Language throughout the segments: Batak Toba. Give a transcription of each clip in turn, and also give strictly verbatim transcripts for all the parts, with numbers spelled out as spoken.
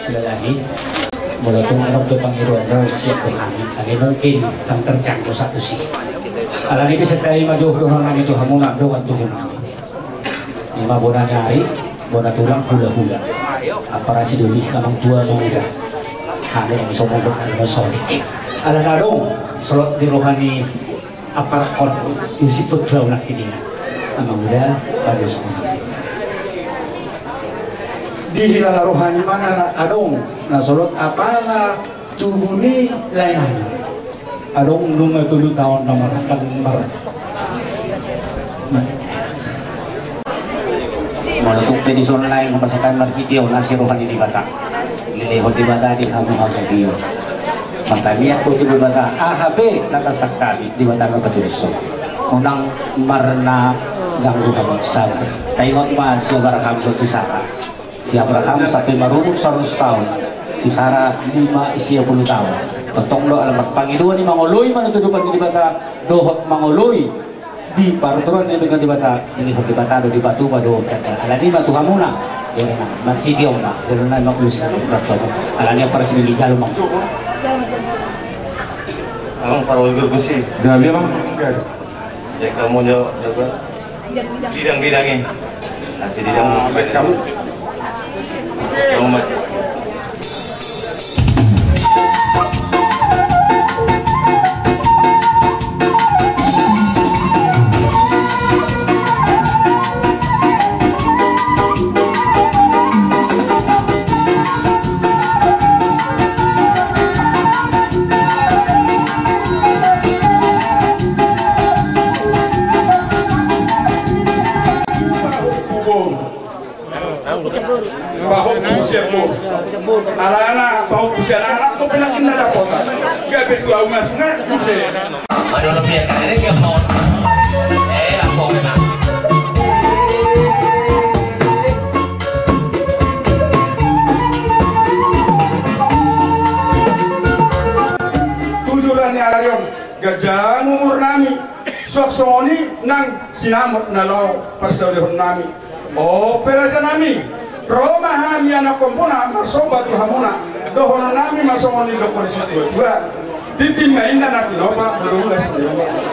Lalahi, molo tung adong pe pangidoan ro siap do hami, ale mungkin ndang terjangkau satu si. Alani i pe sandai ma jo dohonon nami tu hamuna, dongan tubu nami. Ima bona ni ari, bona tulang, hulahula. Amparasi doli, amang tua, amang uda. Hami nami sombong, hami nami sotik. Ala na adong solot di roha ni amparakhon, Yusip Putra Ulang Kinina. Amang uda, pada sombong. Dihilala roha ni mana adong na solot apala tubu ni lae nami. Adong nunga tolu taon na marhakan mar. Molo tung pe dison lae, hupasahat marhite on na si roha ni Debata. Dilehon Debata di hamu hagabeon. Martangiang ho tu Debata, aha pe na tasangkapi, Debata ma patulus ho. Unang marna ganggu hamu, sabar. Taingot ma si Abraham dohot si Sara. Si Abraham sampe marumur saratus taon, si Sara lima sia pulu taon. Tongtong do ala marpangidoan i, mangoloi ma na tudupan ni Debata dohot mangoloi di paraturan ni Debata, dilehon Debata do, dipatupa do. Alani i ma tu hamuna, marhite on ma, alani i ma kulis, alani i parsibil di jalo ma. Amang, parogir kusi. Gabe, Amang. Gabe. Ya, kamu nyo, ya, Bang. Didang, didang, eh. Kasih didang. Ah, kamu. Kamu, Mas. Pahompu sian boru. Alana pahompu sian anak tu pinakin na dapotan. Gabe tu au mas na, buse. Madolo pian, ini dia mau. Eh, apo memang. Tujuan ni alarion, ganjang umur nami, suang songon i nang sinamot na laho parsaulihon nami. O pe raja nami, ro ma hami anakhonmuna marsomba tu hamuna. Dohonon nami ma songon nidok ni situatua. Tintin ma inna na tinopa, bodoh ulas ni.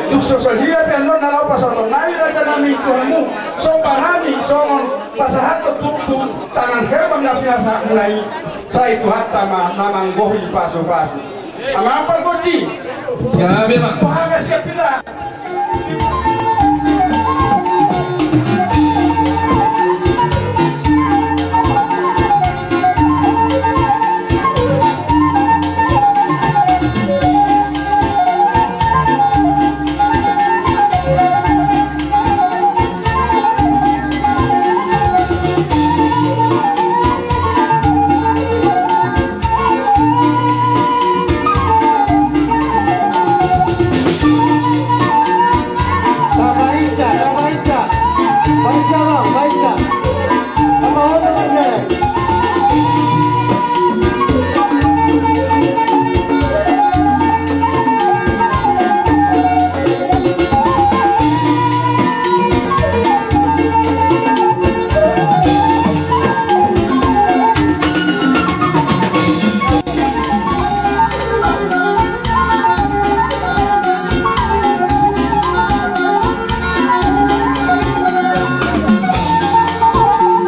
Tung so sadia pe annon na laho pasahaton nami raja nami tu hamu, somba nami songon pasahaton tu, tu tangan herbang na pinasahatmuna i. Sai Tuhanta ma na manggohi pasupasu. Amang pargonsi. Gabe, Amang. Pahangat siap kita.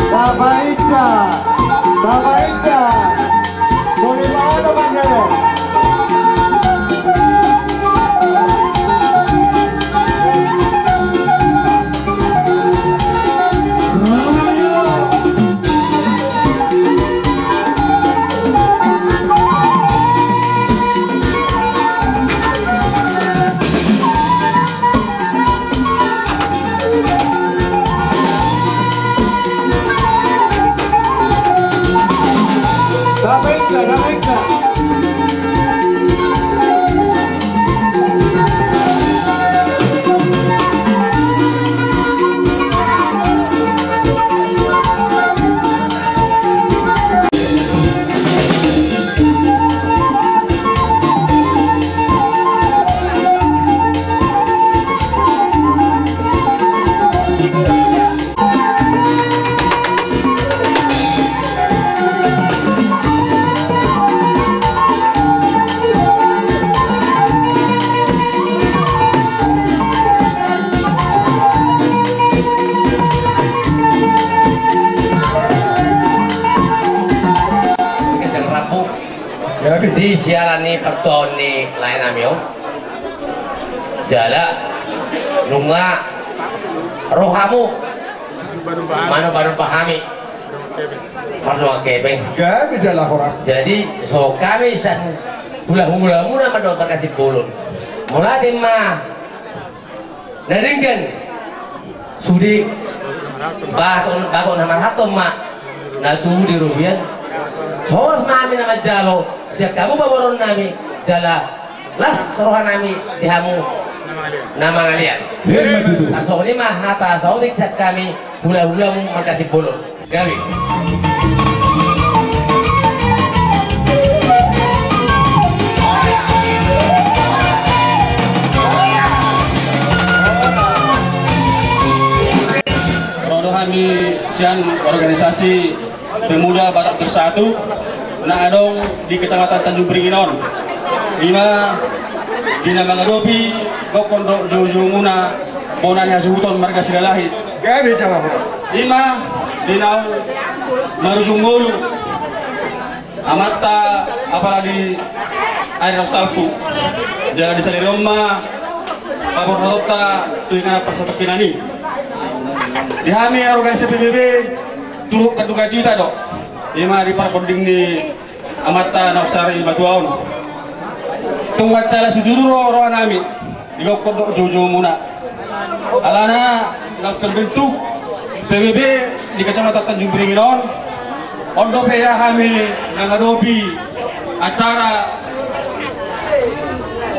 Tabaen ja, tabaen ja. Mauliate ma, tabaen ja. Siala ni partuaon ni lae nami on, jala nunga ro hamu manomba-nomba hami. Pardongan hepeng. Gabe jala horas. Jadi so hami sian hula-hulamuna mandok marga Simbolon. Mauliate ma na denggan sude bagot, bagot na marhalto ma na tubu di robean. So horas ma hami na manjalo sian hamu pamoruon nami, jala las roha nami di hamu na mangalean. Ima tutu. Tarsongon i ma hata saotik sian hami hula-hulamu marga Simbolon. Gabe. Ro do hami sian organisasi Pemuda Batak Bersatu na adong di Kecamatan Tanjung Beringin on. Ima di na mangadopi gokhon dohot joujoumuna bona ni hasuhuton marga Silalahi. Gabe jala horas. Ima di naung marujung ngolu amanta apala di ari rasalpu. Jala di sadari on ma paborhatonta tu inganan parsatongkinan i. Di hami organisasi P B B turut berdukacita do. Ima di parponding ni amanta na sari matua on. Tung mansai las situtu do roha nami di gokhon dohot joujoumuna. Alana naung terbentuk P B B di Kecamatan Tanjung Beringin on. On dope hami mangadopi acara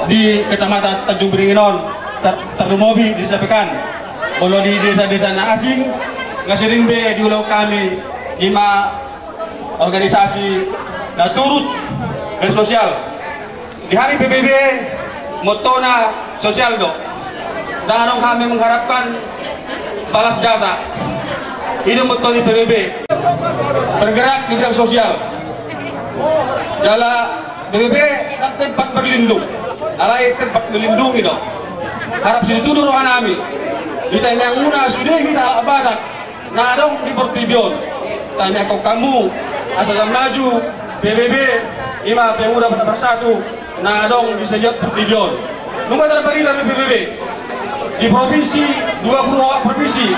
di Kecamatan Tanjung Beringin on, tar-, tarlumobi di Desa Pekan. Molo di desa-desa na asing, nga sering be diulahon hami, ima organisasi na turut bersosial. Di hami P B B mottona sosial do. Ndang adong hami mengharapkan balas jasa. I do motto ni P B B. Bergerak di bidang sosial. Jala P B B kan tempat berlindung. Alai tempat melindungi do. Harap situtu do roha nami. Di tangiangmuna sude hita halak Batak na adong di portibi on. Tangiangkon hamu asa na maju P B B, ima Pemuda Batak Bersatu na adong di sagiot portibi on. Nunga tarbarita be P B B di provinsi, dua puluh opat provinsi,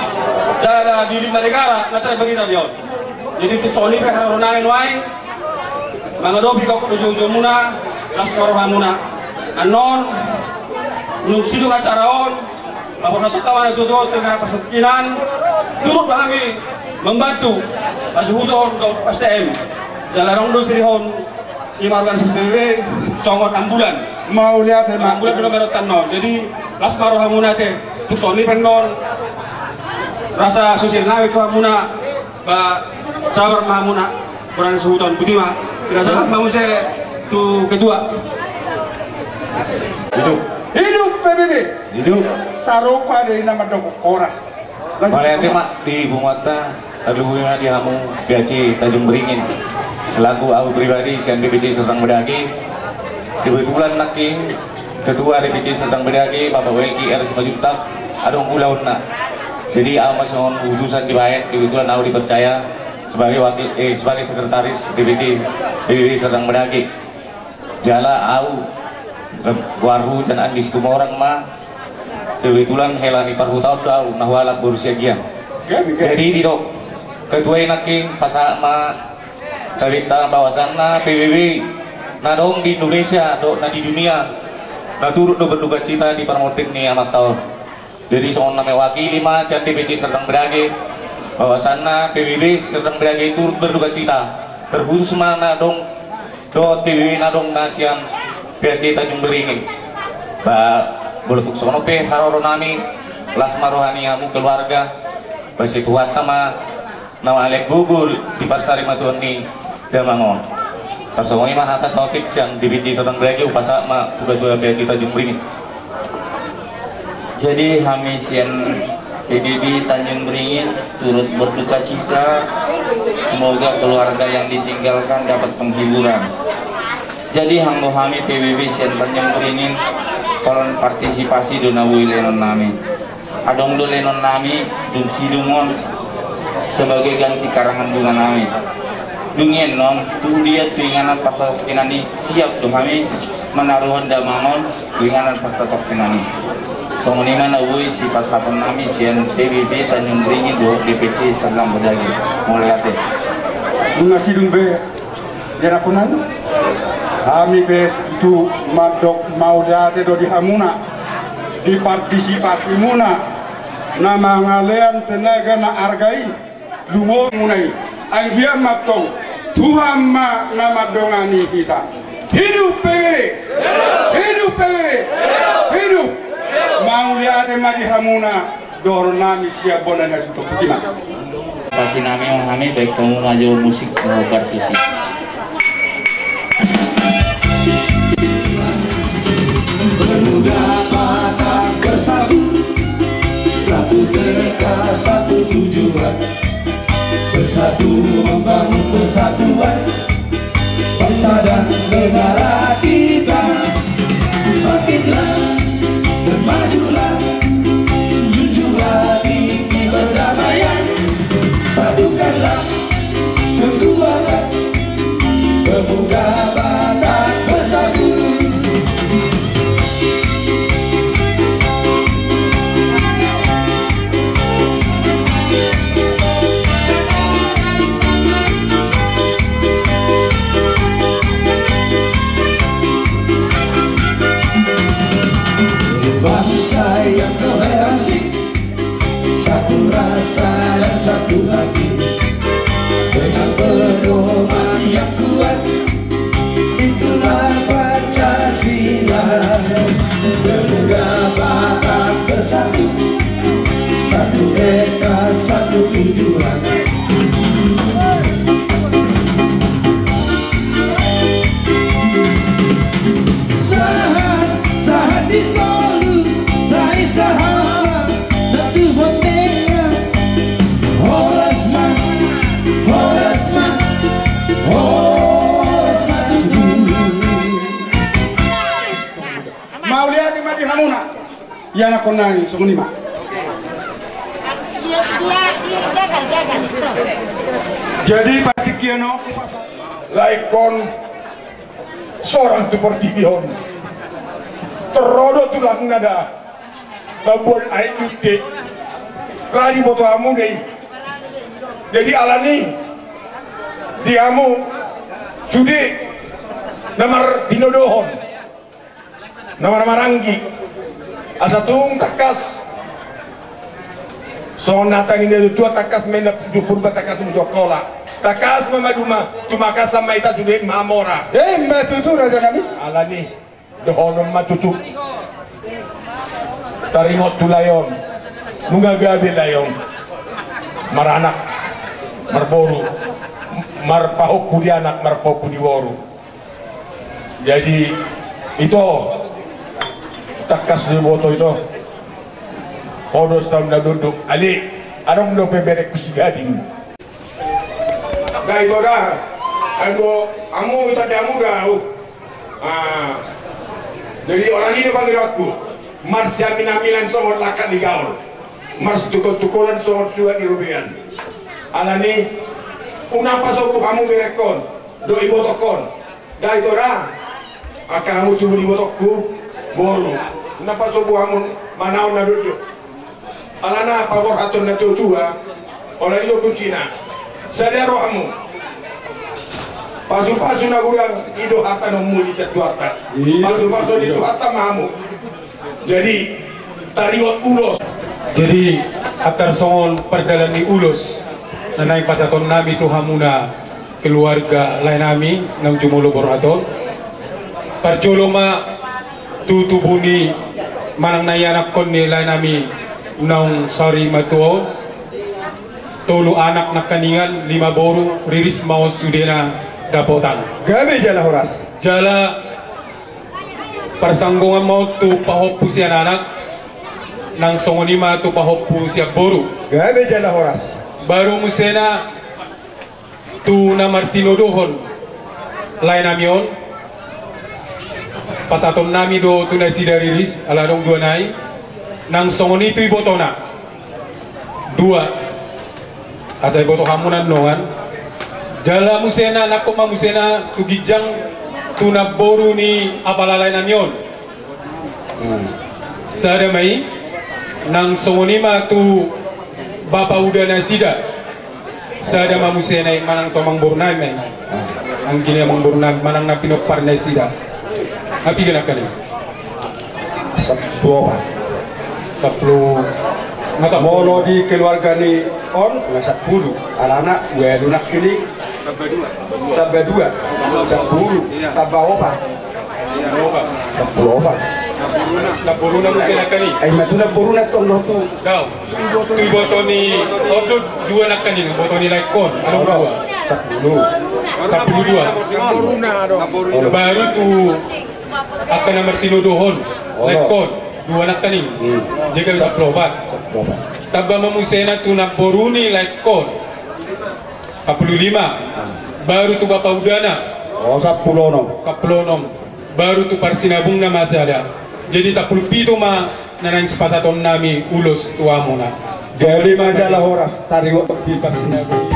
jala di lima negara na tarbarita be on. Jadi tung songon i pe haroro nami nuaeng mangadopi gokhon dohot joujoumuna, las ma rohamuna. Annon nunga sidung acara on, paborhatonta ma na tuatua tu inganan parsatongkinan, turut do hami membantu hasuhuton dohot S T M. Jala adong do sirihon ima organisasi P B B songon ambulan. Mauliate ma. Ambulan do na merotan non. Jadi las ma rohamuna ate. Tung songon i pe annon rasa sosial nami tu hamuna. Ba, sabar ma hamuna, hurang hasuhuton, boti ma. Pinasahat ma muse tu ketua. Hidup. Hidup P B B. Hidup. Sarupa do i na mandok horas. Mauliate ma di punguanta, tarlumobi ma di hamu P A C Tanjung Beringin. Selaku au pribadi sian D P C Serdang Bedagai. Kebetulan nangkin ketua D P C Serdang Bedagai, Bapak Welki R Simanjuntak, adong ulaonna. Jadi au ma songon utusan dibaen, kebetulan au dipercaya sebagai wakil, eh, sebagai sekretaris D P C, D P C Serdang Bedagai. Jala au, goarhu Jan Andi Situmorang ma, kebetulan hela ni parhutaon do au, na hualap boru Siagian. Jadi didok ketua i nangkin pasahat ma tabeta bahwasanna P B B na adong di Indonesia dohot na di dunia na turut do berdukacita di parmonding ni amanta on. Jadi songon na mewakili ma sian D P C Serdang Bedagai, bahwasanna P B B Serdang Bedagai turut berdukacita, terkhusus ma na adong dohot P B B na adong na sian P A C Tanjung Beringin. Ba, molo tung songon on pe haroro nami, las ma roha ni hamu keluarga, ba sai Tuhanta ma na mangalean gogo di parsarimatua ni damang on. Tarsongon i ma hata saotik sian D P C Serdang Bedagai, hupasahat ma tu ketua P A C Tanjung Beringin. Jadi hami sian P B B Tanjung Beringin turut berdukacita, semoga keluarga yang ditinggalkan dapat penghiburan. Jadi anggo hami P B B sian Tanjung Beringin, holan partisipasi do na boi lehonon nami. Adong do lehonon nami dung sidung on sebagai ganti karangan bunga nami. Dung i annon, tu dia tu inganan parsatongkinan i, siap do hami manaruhon damang on tu inganan parsatongkinan i. Songon i ma na boi sipasahatonnami sian P B B Tanjung Beringin dohot D P C Serdang Bajagi. Mauliate. Nunga sidung be, ianakhonnami, hami pe tutu mandok mauliate do di hamuna di partisipasimuna na mangalean tenaga na arga i. Lumobi muna i. Anggiat ma antong Tuhan ma na mandongani hita. Hidup P B B! Hidup P B B! Hidup! Mauliate ma di hamuna, dohononnami sian bona na sitopuk i ma. Pasinami ma hami, baen hamu ma jo musik, eh, partusi. Pemuda Batak bersatu, satu tekad, satu tujuan. Bersatu membangun persatuan bangsa dan negara kita. Bangkitlah dan majulah, junjunglah tinggi perdamaian. Satukanlah kekuatan pemuda Batak bersatu. Bangsa yang toleransi, satu rasa dan satu hati, dengan pedoman yang kuat, itulah Pancasila. Pemuda Batak bersatu, satu tekad, satu tujuan. Sahat, sahat di solu, sai sahat. Horas ma, horas ma, horas ma tutu. Mauliate ma di hamuna. Ianakhonnami, songon i ma. Jadi partingkian on, lae ingkon sorang tu portibi on. Tor ro do tulangna da. Mamboan aek di unte. Ra diboto hamu do i. Jadi alani i, di hamu sude na martinodohon, na marhahamaranggi, asa tung tangkas. Songon hata ni natuatua, tangkas ma inna jumpa Purba, tangkas ma jongkol. Tangkas ma maduma, tumangkasan ma hita sude, Mahamora. Emma tutu, rajanami. Alani i, dohonon ma tutu. Taringot tu lae on, nunga gabe lae on maranak, marboru, marpahompu di anak, marpahompu di boru. Jadi ito, tangkas do diboto ito. Hodo sitaon na dondok, ale, adong dope berengku si Gading. Nga ito da, anggo hamu, ito da hamu da au. Ah. Jadi alani i do pangidoanku, marsiaminaminan songon langkat ni gaol, marsitukoltukolan songon suhat ni robean. Alani i, unang pasombu hamu berengkon dohot ibotokkon. Nga ito da, angka hamu tubu ni ibotokku, boru, unang pasombu hamu manaon na dondok. Alana paborhaton natuatua, holan i do kuncina. Sada rohamu. Pasupasu na godang i do hata na umuli sian Tuhanta. Pasupasu ni Tuhanta ma hamu. Jadi taringot ulos. Jadi antar songon pardalan ni ulos na naeng pasahatonnami tu hamuna keluarga laenami naung jumolo borhat on. Parjolo ma tu tubu ni manang na ianakhon ni laenami naung saur matua on. Tolu anak nangkiningan, lima boru, riris ma on sudena dapotan. Gabe jala horas. Jala parsanggongan ma on tu pahompu sian anak, nang songon i ma tu pahompu sian boru. Gabe jala horas. Baru musena tu na martinodohon laenami on, pasahatonnami do tu nasida riris, ala adong dua nai, nang songon i tu ibotona. Dua. Asa iboto hamu nannongan. Jala musena, nangkok ma musena tu ginjang, tu namboru ni apala lae nami on. Sada ma i, nang songon i ma tu bapa uda nasida. Sada ma musena i manang tu amangboru nai ma i. Anggi ni amangboru nai manang na pinompar nasida. Api gana kali. Sampulu opat. Sampulu. Nga sampulu. Molo di keluarga ni on nga sampulu. Alana ualu nangkining. Tamba dua. Sampulu. Tamba opat. Sampulu opat. Namboruna musena kali. Ai matu namboruna tong do tu. Dao. Tu iboto ni on do dua nangkaning, iboto ni laengkon. Adong dua. Sampulu. Sampulu dua. Baru tu angka na martinodohon laengkon dua nangkaning. Jadi sampulu opat. Tamba ma musena tu namboru ni laengkon. Sampulu lima. Baru tu bapa udana. O, sampulu onom. Sampulu onom. Baru tu parsinabungna ma sada. Jadi sampulu pitu ma na naeng sipasahaton nami ulos tu hamuna. Jadi ma jala horas taringot di parsinabung.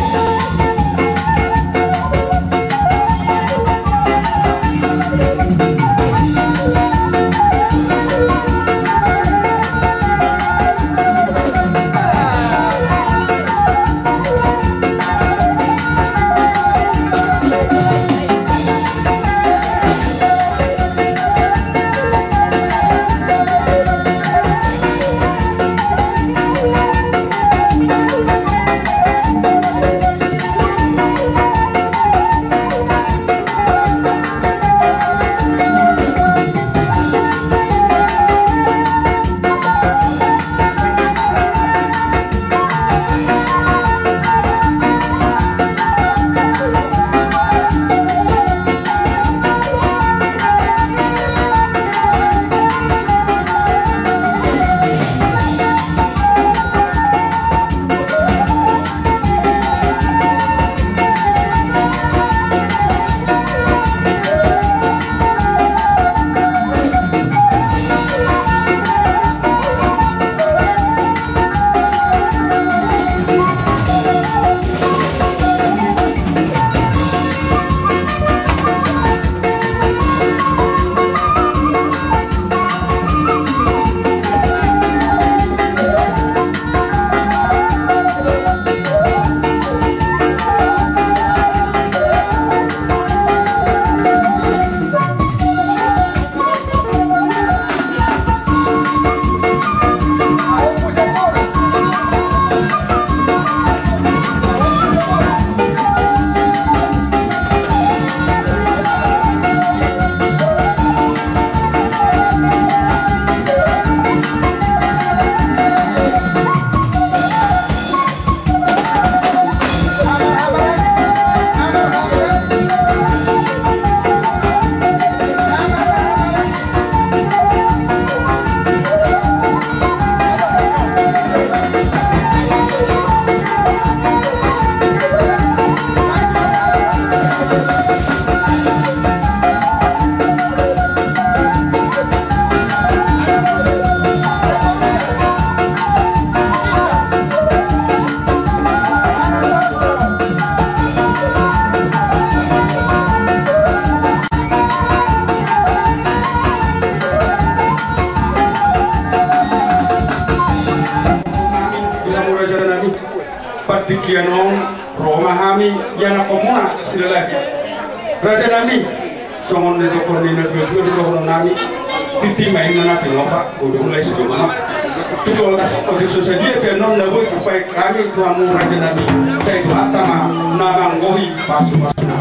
Raja nami, partingkian on ro ma hami ianakhonmuna silalahi. Raja nami, songon na didok ni na dua-dua do dohonon nami. Tintin ma inna na tinopa, godang lae sidoma. Tutu otak otik so sadia pe annon na boi tarpaik hami tu hamu raja nami. Sai Tuhanta ma na manggohi pasu-pasuna.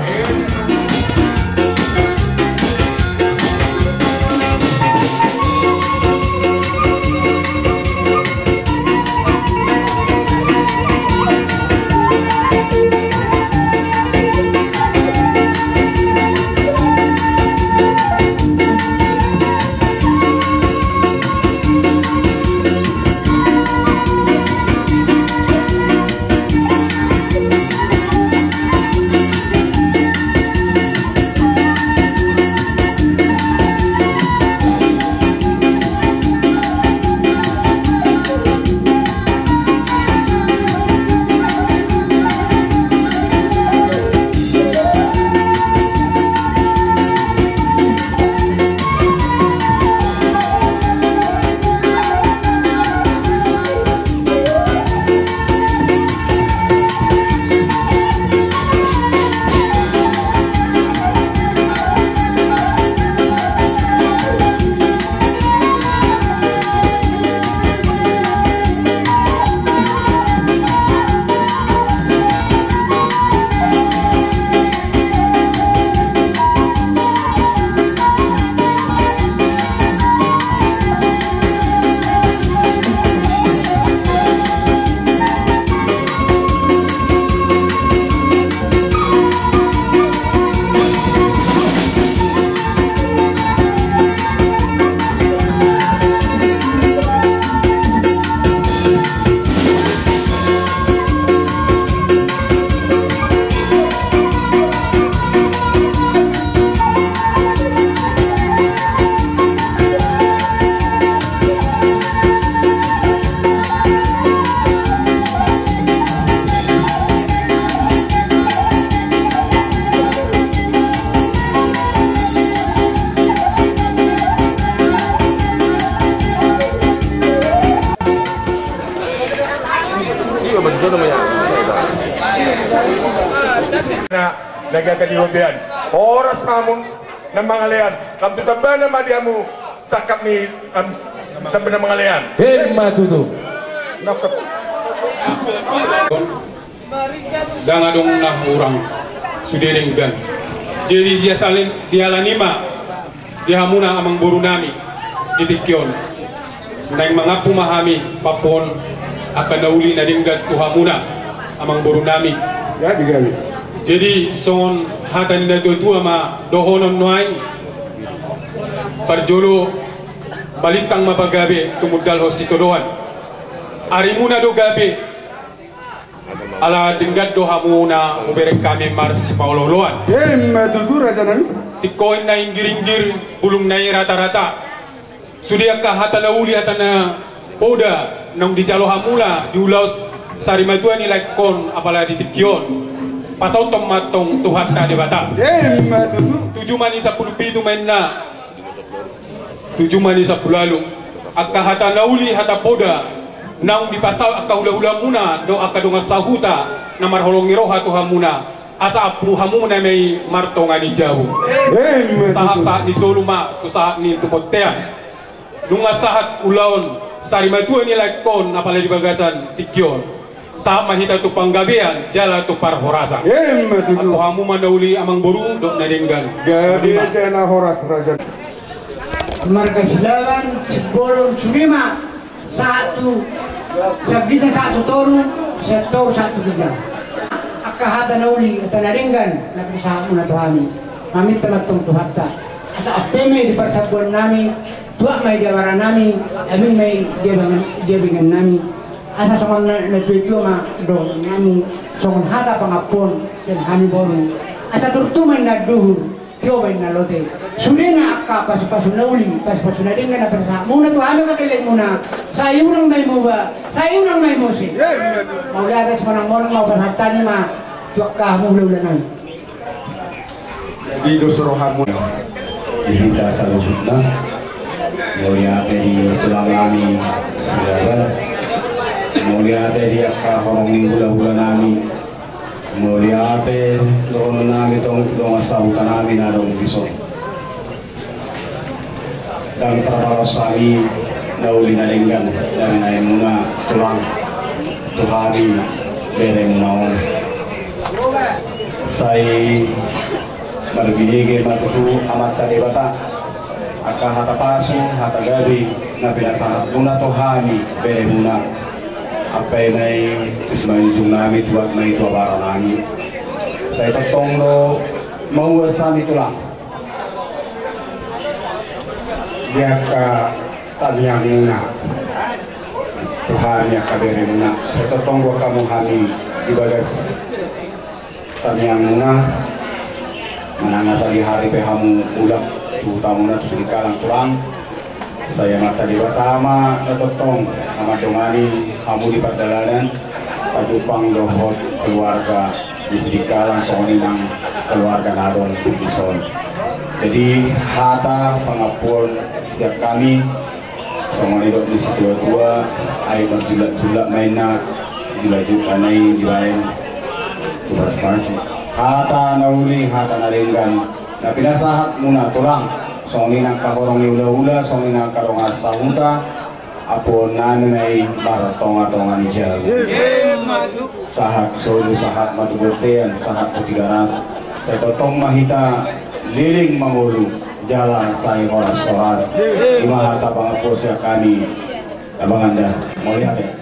Na, na gabe di robean. Horas ma hamu na mangalean. Lam tu tambana ma di hamu sangkap ni, lam tu tambana mangalean. Emma tutu. Ndang adong na hurang sude denggan. Jadi dia salin dialani ma di hamuna amangboru nami di tingki on. Naeng mangampu ma hami pampuon angka na uli na denggan tu hamuna amangboru nami. Jadi songon hata ni na tuatua ma dohonon nuaeng. Parjolo balintang ma pagabe tumundalhon sitodoan. Arimuna do gabe. Ala denggan do hamu na hubereng hami marsipaolooloan. Emma tutu raja nami. Tingki on na inggiringgir, bulungna i ratarata. Sude angka hata na uli hata na poda naung dijalo hamuna di ulaon sarimatua ni laengkon apala di tingki on. Pasauthon ma antong Tuhanta Debata. Emma tutu. Tujuh ma ni sampulu pitu ma inna. Tujuh ma ni sampulu ualu. Angka hata na uli hata poda naung dipasaut angka hulahulamuna dohot angka dongan sahuta na marholong ni roha tu hamuna. Asa ampu hamuna ma i martonga ni jabu. Emma tutu. Sahat sahat ni solu ma tu sahat ni tu bontean. Nunga sahat ulaon sarimatua ni laengkon apala di bagasan tingki on. Sahat ma hita tu panggabean jala tu parhorasan. Emma tutu. Ampu hamu ma na uli amangboru dohot na denggan. Gabe jala horas raja. Marga Silaban, Simbolon, sude ma sahat tu sian ginjang sahat tu toru, sian toru sahat tu ginjang. Angka hata na uli hata na denggan na pinasahatmuna tu hami. Maminta ma antong Tuhanta asa ampe ma i di parsambuan nami, tuat ma i di abara nami, abing ma i di abingan nami. Asa songon na tuatua ma dohonon nami, songon hata pangampuon sian hami boru. Asa turtu ma inna anduhur, tio ma inna lote. Sudena angka pasupasu na uli pasupasu na denggan na pinasahatmuna tu hami angka gellengmuna, sai unang ma i muba, sai unang ma i mose. Mauliate, simonangmonang ma hupasahat hami ma tu angka hamu hulahula nami. Jadi dos rohamu. Di hita saluhutna. Mauliate di tulang nami Silaban. Mauliate di angka horong ni hulahula nami. Mauliate dohonon nami tong tu dongan sahuta nami na adong dison. Ndang tarbalos hami na uli na denggan dari naemuna tulang tu hami beremuna on. Sai marbinege ma tutu Amanta Debata angka hata pasu hata gabe na pinasahatmuna tu hami beremuna. Ampe ma i tu simanjujung nami, tuat ma i tu abara nami. Sai tongtong do mauas hami tulang. Di angka tangiangmuna tu hami angka beremuna, sai tongtong do hamu hami di bagas tangiangmuna. Manang na sadihari pe hamu mulak tu hutamuna tu Sidikalang tulang, sai Amanta Debata ma na tongtong na mandongani hamu di pardalanan, pajumpang dohot keluarga di Sidikalang songon i nang keluarga na adong dison. Jadi hata pangampuon sian hami, songon i dok ni situatua, ai marjulakjulak ma inna, julakjulak ma i dibaen tu pasupasu. Hata na uli hata na denggan na pinasahatmuna tulang, songon i nang angka horong ni hulahula, songon i nang angka dongan sahuta, ampuon nami ma i martongatonga ni jabu. Sahat solu, sahat ma tu bontean, sahat tu Tigaras. Sai tongtong ma hita leleng mangolu jala sai horashoras. I ma hata pangampuon sian hami. Abang anda mauliate.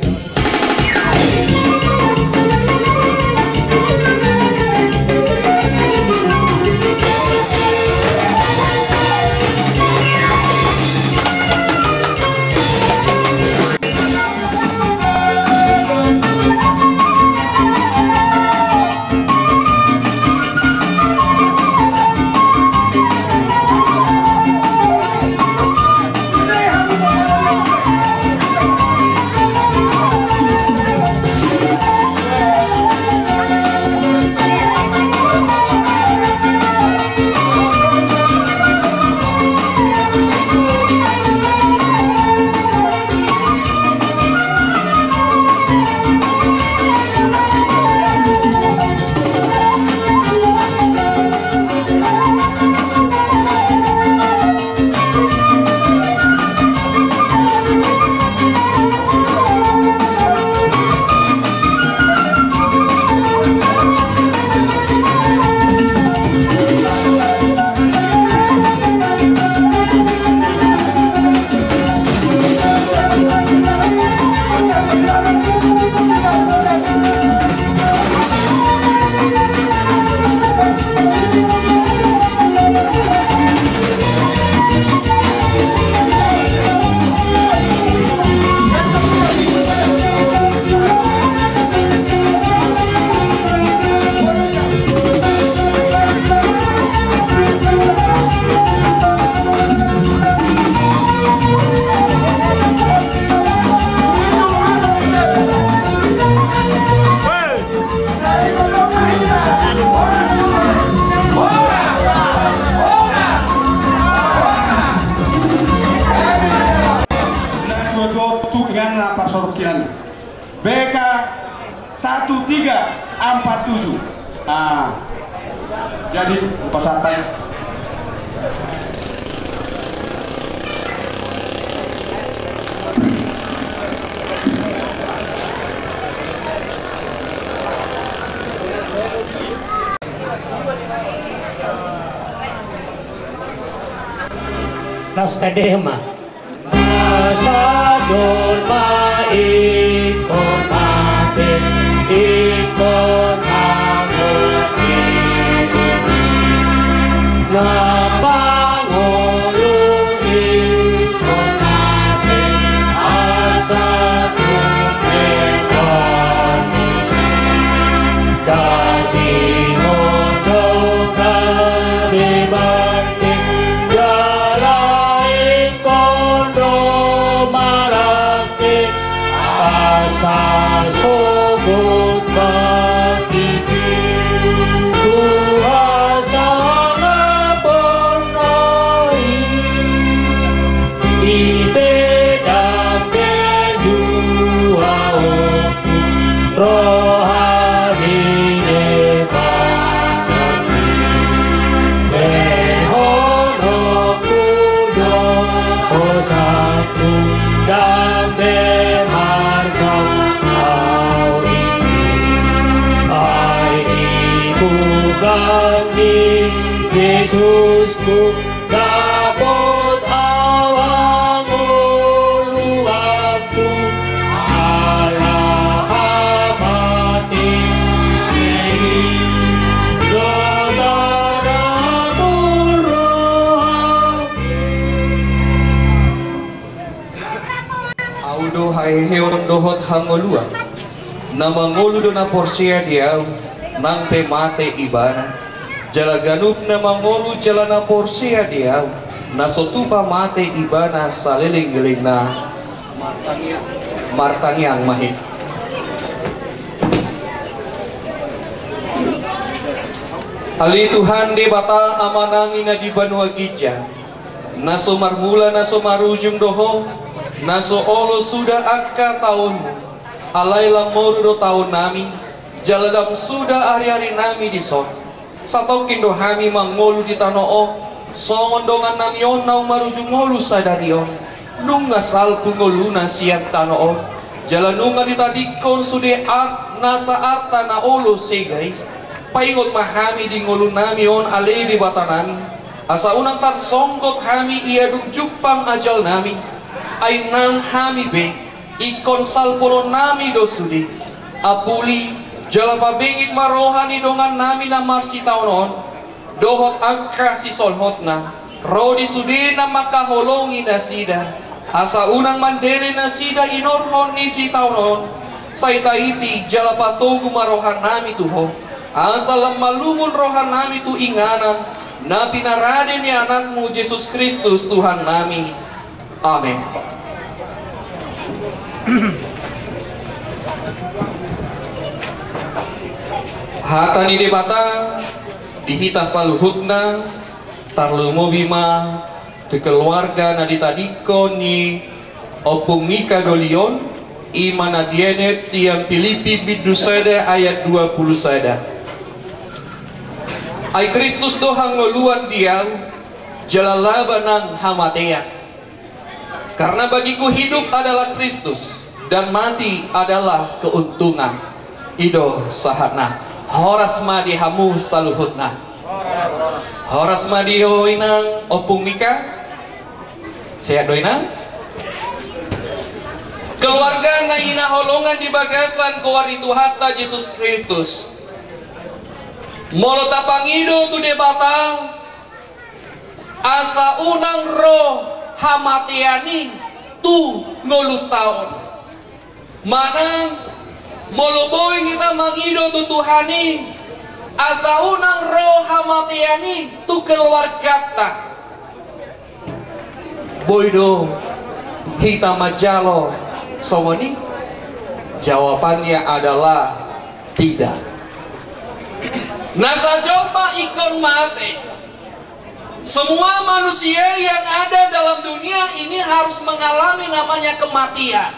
Satu, tiga, empat, tujuh. Nah, jadi pasantai. Laos tadehon ma. Asa jolma ingkon mate, ingkon mangolu. Na pangolu ingkon mate, asa tung mangolu. Daging on do gabe bangke, jala ingkon do marangke, asa sogot mangihut tu hasangapon na i. Ite dampe juaon roha ni Debata. Lehononku do hosangku, dambe marsak au isi. Ai di bulan ni Jesusku, dapot au hangoluanku, ala hamate i do sada tu roha. Au do haheheon dohot hangoluan. Na mangolu do na porsea di Au, nang pe mate ibana. Jala ganup na mangolu jala na porsea di Au, na so tupa mate ibana saleleng-lelengna. Martangiang ma hita. Ale Tuhan Debata Amanami na di banua ginjang, na so marmula na so marujung do Ho, na so olo suda angka taonMu. Alai lam moru do taonnami, jala lam suda ari-arinami dison. Satongkin do hami mangolu di tano on, songon dongannami on naung marujung ngolu sadari on. Nunga salpu ngoluna sian tano on, jala nunga ditadingkon sude at-, nasa arta na olo sega i. Paingot ma hami di ngolunami on, ale Debatanami, asa unang tarsonggot hami ia dung jumpang ajalnami. Ai nang hami be, ingkon salpunonnami do sude. Apuli, jala pabegit ma roha ni dongannami na marsitaonon, dohot angka sisolhotna, ro di sude na mangkaholongi nasida, asa unang mandele nasida inorhon ni sitaonon. Sai taiti jala patogu ma rohanami tu Ho, asa lam malungun rohanami tu inganan na pinarade ni AnakMu Jesus Kristus Tuhannami. Amen. Hata ni Debata di hita saluhutna, tarlumobi ma tu keluarga na ditadingkon ni Ompung Mika doli on, i ma na dienet sian Pilippi bindu sada ayat dua pulu sada. Ai Kristus do hangoluan di au, jala laba nang hamatean. Karena bagiku hidup adalah Kristus, dan mati adalah keuntungan. I do sahatna. Horas ma di hamu saluhutna. Horas ma di ho inang Ompung Mika. Sehat do inang? Keluarga na hinaholongan di bagasan goar ni Tuhanta Jesus Kristus. Molo tapangido tu Debata, asa unang ro hamatean i tu ngolunta on. Manang molo boi hita mangido tu Tuhan i, asa unang ro hamatean i tu keluarganta. Boi do hita manjalo songon i? Jawabannya adalah tidak. Nasa jolma ingkon mate. Semua manusia yang ada dalam dunia ini harus mengalami namanya kematian.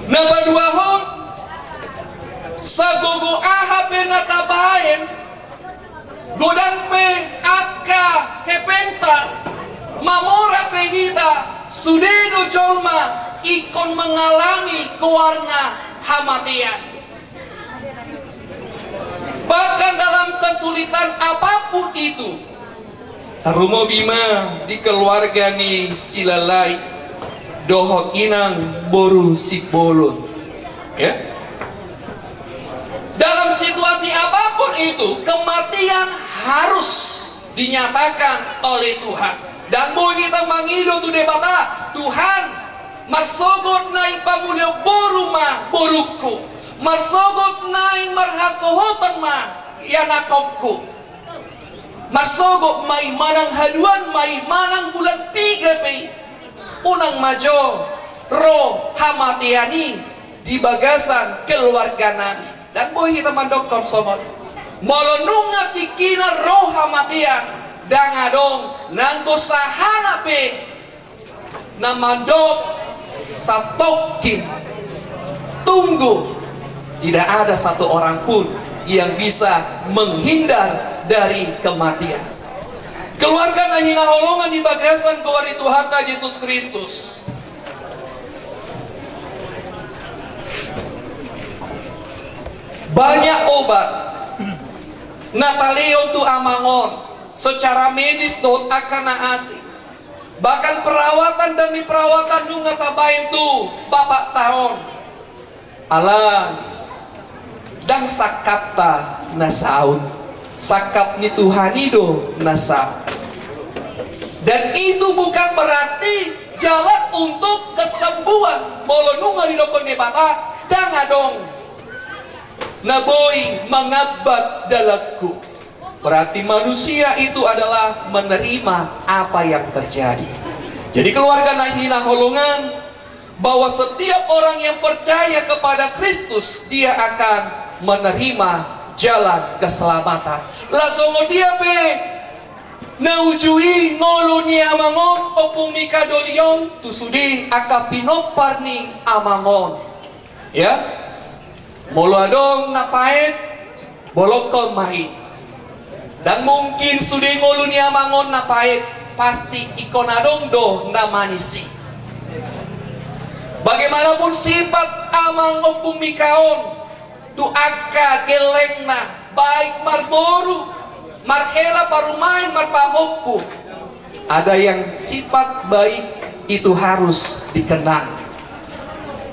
Na paduahon, sagogo aha pe na tabaen, godang pe angka hepengta, mamora pe hita, sude do jolma ingkon mengalami goarna hamatean. Bahkan dalam kesulitan apapun itu, tarlumobi ma di keluarga ni si Lalai dohot inang boru Simbolon. Ya. Dalam situasi apapun itu, kematian harus dinyatakan oleh Tuhan. Ndang boi hita mangido tu Debata, Tuhan, marsogot naeng pamulihon boru ma borungku, marsogot naeng marhasohotan ma ianakhonku, marsogot ma i manang haduan ma i manang bulan piga pe i, unang ma jo ro hamatean i di bagasan keluarga nami. Ndang boi hita mandokkon songon i. Molo nunga tingkina ro hamatean, ndang adong nanggo sahalak pe na mandok satongkin tunggu. Tidak ada satu orang pun yang bisa menghindar dari kematian. Keluarga na hinaholongan di bagasan goar ni Tuhanta Jesus Kristus. Banyak obat na talehon tu amang on secara medis dohot angka na asing. Bahkan perawatan demi perawatan nunga tabaen tu bapakta on. Alai ndang sangkapta na saut, sangkap ni Tuhan i do na saut. Dan itu bukan berarti jalan untuk kesembuhan. Molo nunga didokkon Debata, ndang adong na boi mangambat dalanku. Berarti manusia itu adalah menerima apa yang terjadi. Jadi keluarga na hinaholongan, bahwa setiap orang yang percaya kepada Kristus, dia akan menerima jalan keselamatan. Laos songon dia pe na uju i ngolu ni amang on, Ompung Mika doli on, tu sude angka pinompar ni amang on. Ya. Molo adong na paet, bolongkon ma i. Ndang mungkin sude ngolu ni amang on na paet, pasti ingkon adong do na manis i. Bagaimanapun sifat amang Ompung Mika on, tu angka gellengna, baik marboru, marhela parumaen, marpahompu. Ada yang sifat baik itu harus dikenang.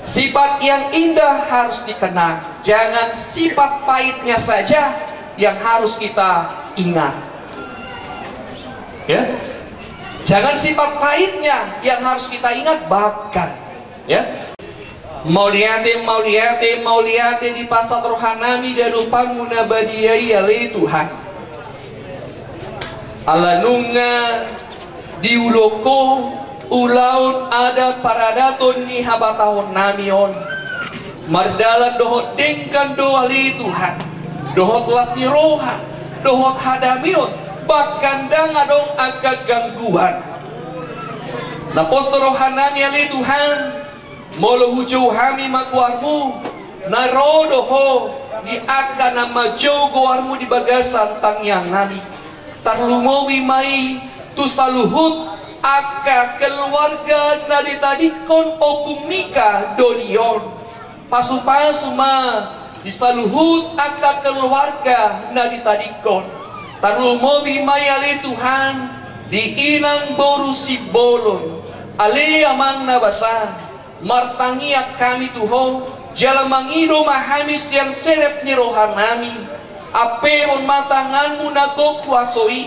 Sifat yang indah harus dikenang. Jangan sifat pahitnya saja yang harus kita ingat. Ya. Jangan sifat pahitnya yang harus kita ingat, bahkan, ya. Mauliate, mauliate, mauliate dipasahat rohanami di adopanmu na badia i ale Tuhan. Ala nunga diulahon Ho ulaon adat paradaton ni habatahonnami on. Mardalan dohot denggan do ale Tuhan, dohot las ni roha, dohot hadameon, bahkan ndang adong angka gangguan. Na pos do rohanami ale Tuhan, molo hujou hami ma goarmu, na ro do Ho di angka na manjou goarmu di bagasan tangiangnami. Tarlumobi ma i tu saluhut angka keluarga na ditadingkon Ompung Mika doli on. Pasupasu ma di saluhut angka keluarga na ditadingkon. Tarlumobi ma i ale Tuhan di inang boru Simbolon. Ale Amang na basa, martangiang hami tu Ho, jala mangido ma hami sian serep ni rohanami. Ampehon ma tanganmu na gok huaso i,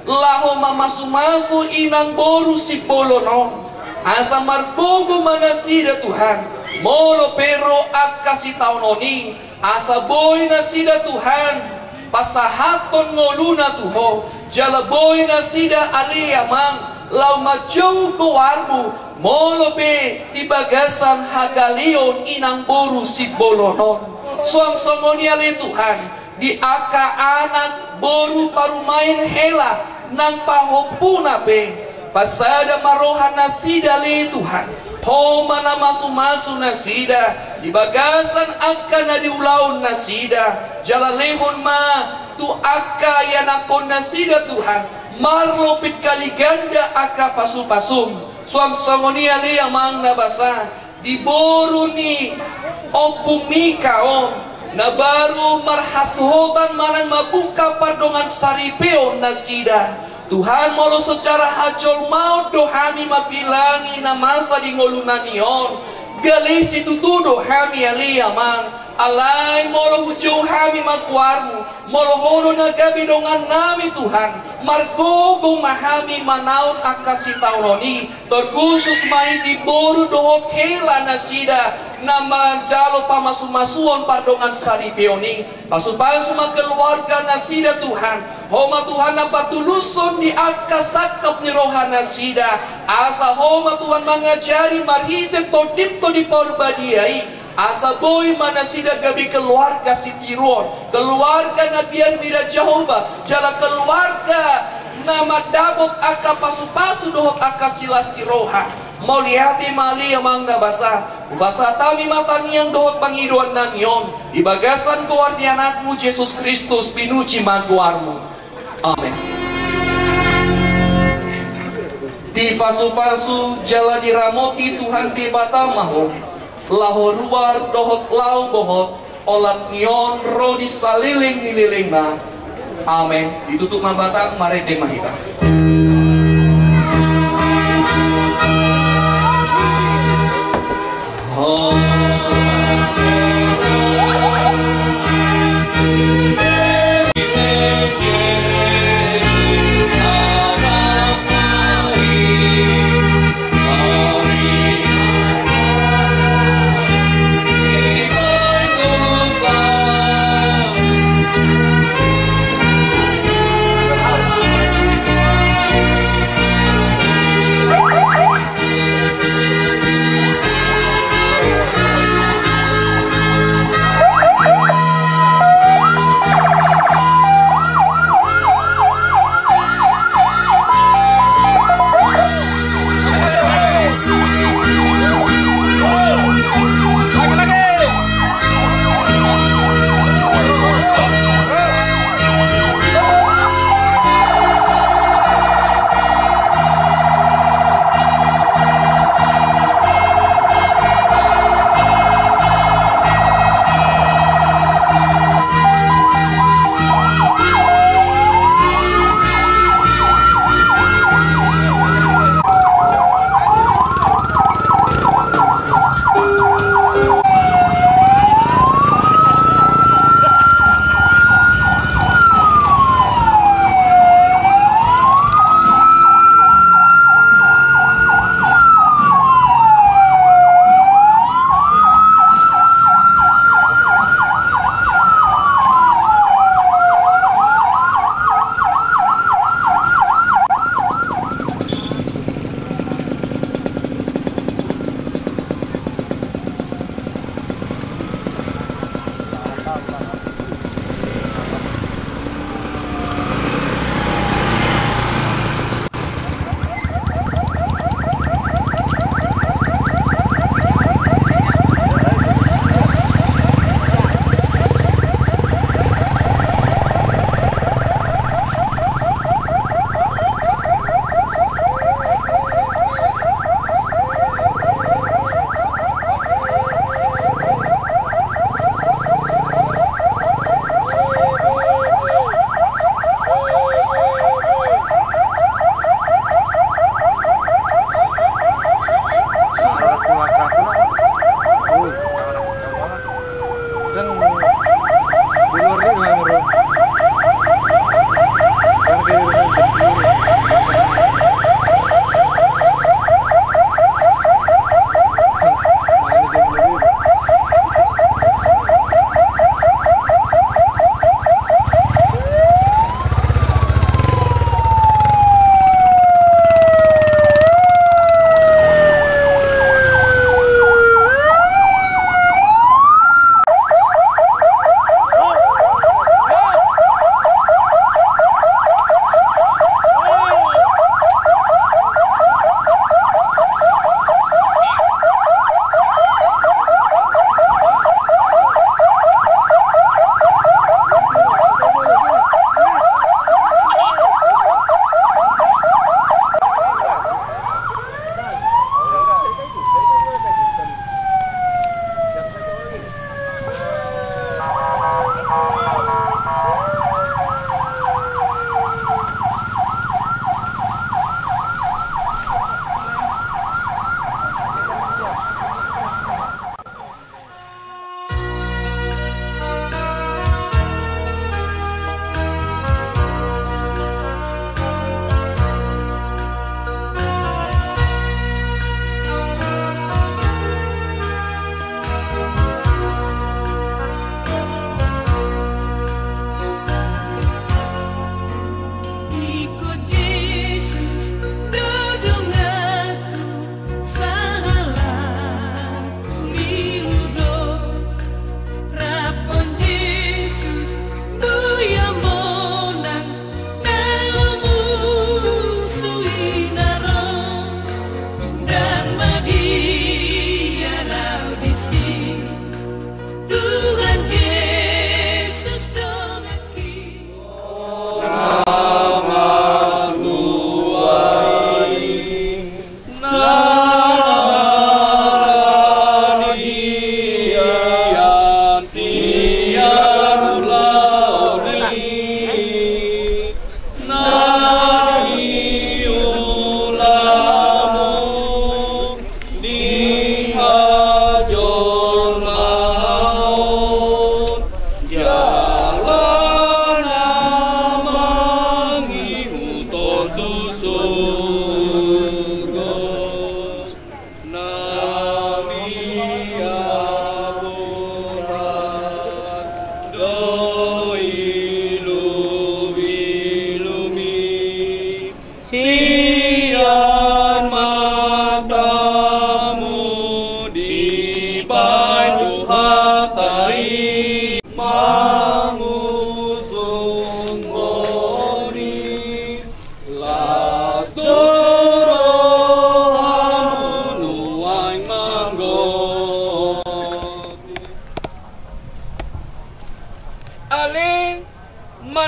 laho mamasumasu inang boru Simbolon on. Asa margogo ma nasida Tuhan, molo pe ro angka sitaonon i, asa boi nasida Tuhan pasahathon ngoluna tu Ho, jala boi nasida ale Amang laho manjou goarmu, molo pe di bagasan hagaleon inang boru Simbolon on. Suang songon i ale Tuhan, di angka anak boru parumaen hela nang pahompuna pe, pasada ma roha nasida ale Tuhan, Ho ma na masumasu nasida di bagasan angka na niulahon nasida, jala lehon ma tu angka ianakhon nasida Tuhan, marlopit kali ganda angka pasupasum. Suang songon i ale Amang na basa, di boru ni Ompu Mika on, na baru marhasuhotan manang mambuka pardongan saripeon nasida. Tuhan, molo secara hajolmaon do hami mambilangi na masa di ngolunami on, gale situtu do hami ale Amang. Alai molo hujou hami ma goarmu, molo ho do na gabe dongannami Tuhan, margogo ma hami manaon angka sitaonon i, terkhusus ma i di boru dohot hela nasida na manjalo pamasumasuon pardongan saripeon i. Pasupasu ma keluarga nasida Tuhan. Ho ma Tuhan na patulushon di angka sangkap ni roha nasida, asa ho ma Tuhan mangajari marhite Tondimta di Parbadia i, asa boi ma nasida gabe keluarga sitiruon, keluarga na biar mida Jahowa, jala keluarga na mandapot angka pasupasu dohot angka silas ni roha. Mauliate ma ale Amang na basa, hupasahat hami ma tangiang dohot pangidoannami on di bagasan goar ni Anakmu Jesus Kristus, pinuji ma goarmu. Amen. Dipasupasu jala diramoti Tuhan Debata ma ho, laho ruar dohot laho bohot, olat ni on ro di saleleng ni lelengna. Amen. Ditutup ma batang, marende ma hita.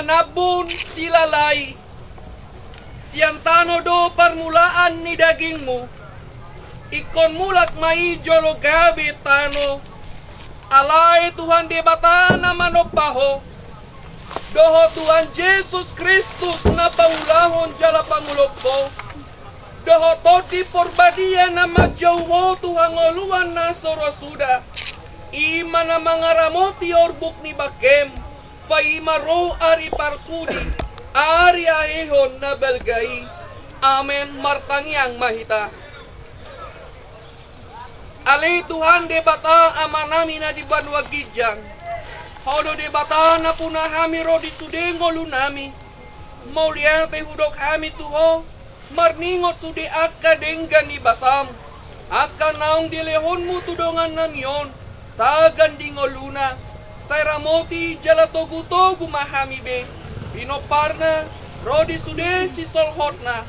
Nambun silalai, sian tano do parmulaan ni dagingmu, ingkon mulak ma i jolo gabe tano. Alai Tuhan Debata na manompa ho, dohot Tuhan Jesus Kristus na pangulahon jala pangolop ho, dohot Tondi Parbadia na manjou ho tu hangoluan na so ro suda, i ma na mangaramoti orbuk ni bangkem, paima ro ari parpudi, ari hahehon na balga i. Amen. Martangiang ma hita. Ale Tuhan Debata Amanami na di banua ginjang, Ho do Debata nampuna hami ro di sude ngolunami. Mauliate hudok hami tu Ho, marningot sude angka denggan ni basam, angka naung dilehonmu tu dongannami on, tagan di ngoluna. Sai ramoti jala togutogu ma hami be, pinomparna, ro di sude sisolhotna,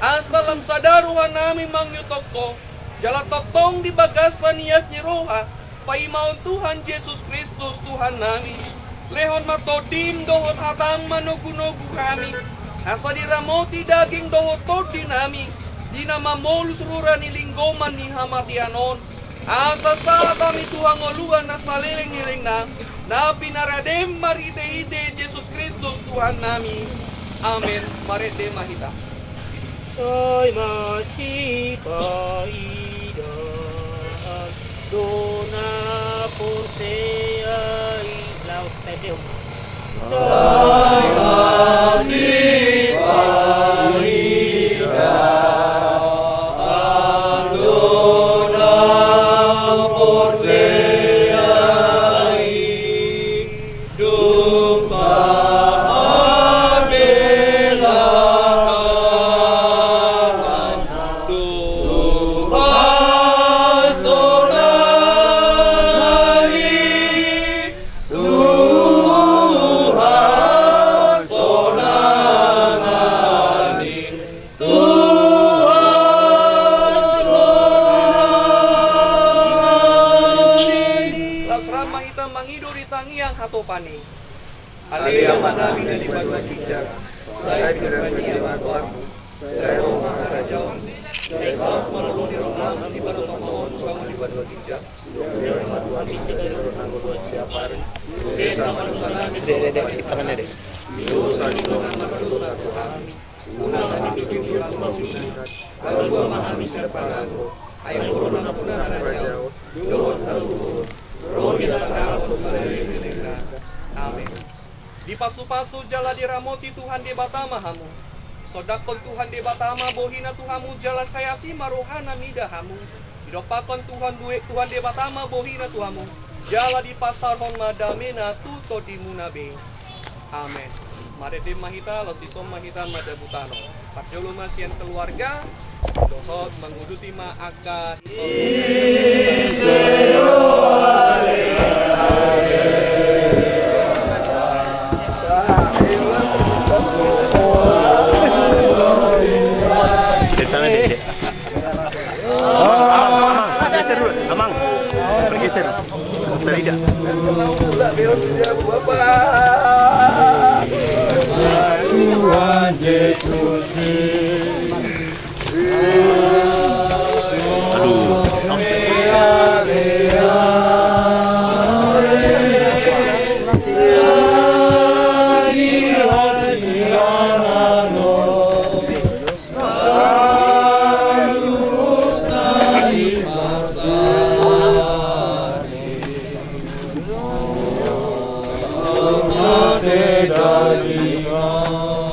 asa lam sada rohanami mangihuthon Ho, jala tongtong di bagasan ias ni roha, paimahon Tuhan Jesus Kristus Tuhannami. Lehon ma Tondim dohot hatam manogunogu hami, asa diramoti daging dohot tondinami, di na mamolus rura ni linggoman ni hamatean on, asa sahat hami tu hangoluan na salelenglelengna, na pinaradem marhitehite Jesus Kristus Tuhannami. Amen. Marende ma hita. Sai masipaidaan do na porsea i. Laos, sai dehum. Sai masipaidaan do na porsea i. Dung sahat belakang Tuhan sonangani, Tuhan sonangani, Tuhan sonangani. Laos ro ma hita mangido di tangiang hatopan i. Ale Amanami na di banua ginjang, sai pinarbadia ma goarmu, sai ro ma harajaonmu, sai saut ma lomo ni roham di banua tonga on songon na di banua ginjang. Umbari ma tu hami sadari on hangoluan siapari. Sesa ma dosanami songon na mandosa hami tu dongan na mardosa tu hami. Unang hami togihon tu pangunjunan, palua ma hami sian pangago. Ai Ho do nampuna harajaon, dohot hagogoon, ro di las ni roham songon na di banua ginjang. Amen. Dipasupasu jala diramoti Tuhan Debata ma hamu. Sondanghon Tuhan Debata ma bohina tu hamu jala sai asi ma rohana mida hamu. Didompakhon Tuhan bue-, Tuhan Debata ma bohina tu hamu, jala dipasaorhon ma damena tu tondimuna be. Amen. Marende ma hita, laos dison ma hita madabu tano. Parjolo ma sian keluarga dohot manguduti ma angka. Amang, amang, amang. Geser dulu, amang. Bergeser. Tidak. Tuhan Yesus. Aduh.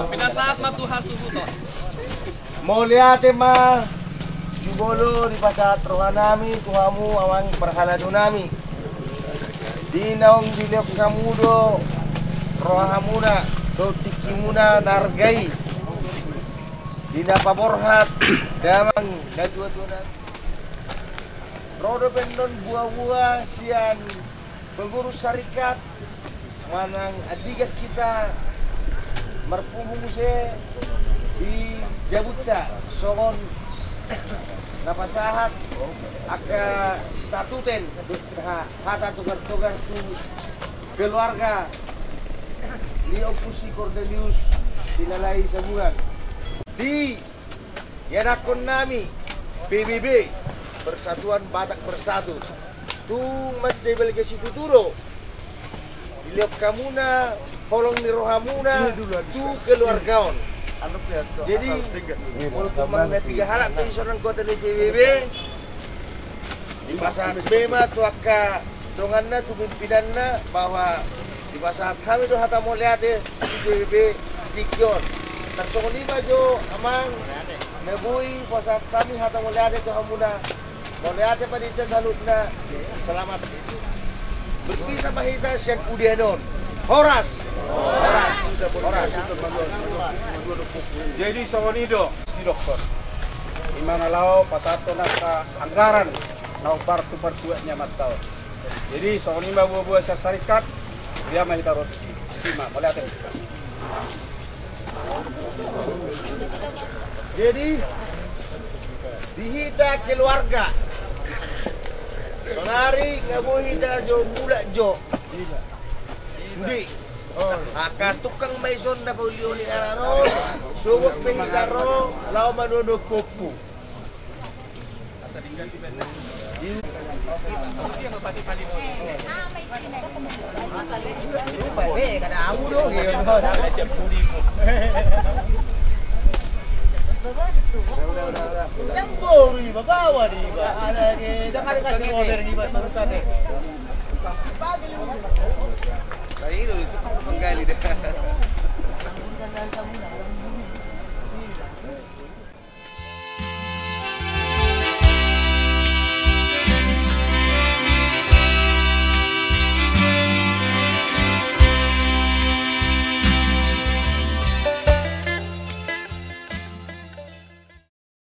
Pinasahat ma tu hasuhuton. Mauliate ma jumolo dipasahat rohanami tu hamu amang parhaladonami. Di naung dilehon hamu do rohamuna dohot tingkimuna na arga i. Di na paborhat damang na tuatua nami. Ro dope annon buabua sian pengurus sarikat manang andigan hita marpungu muse di jabunta songon na pasahat angka statuten dohot ha-, hata togar-togar tu keluarga Ni Ompu si Cornelius Silalai Sabuan. Di ianakkon nami P B B, Persatuan Batak Bersatu, tung mansai balga situtu do dilehon hamuna holong ni rohamuna tu keluarga on. Jadi walaupun manang na piga halak pe dison anggota ni P B B, dipasahat be ma tu angka donganna, tu pimpinanna, bahwa dipasahat hami do hata mauliate di P B B tingki on. Tarsongon i ma jo amang na boi pasahat hami hata mauliate tu hamuna. Mauliate ma di hita saluhutna. Selamat berpisah ma hita sian udian on. Horas. Horas. Horas. Jadi songon i do didokkon, i ma na laho pasahathon angka anggaran na hombar tu partuat ni amanta on. Jadi songon i ma buabua sian sarikat. Dia ma hita ro tusi. Isi ma, mauliate. Jadi di hita keluarga sonari nga boi hita jo mulak jo. Sude angka tukang ma ison na paulihon ni anak on. Sogot pe hita ro laho manuan dohot pongki.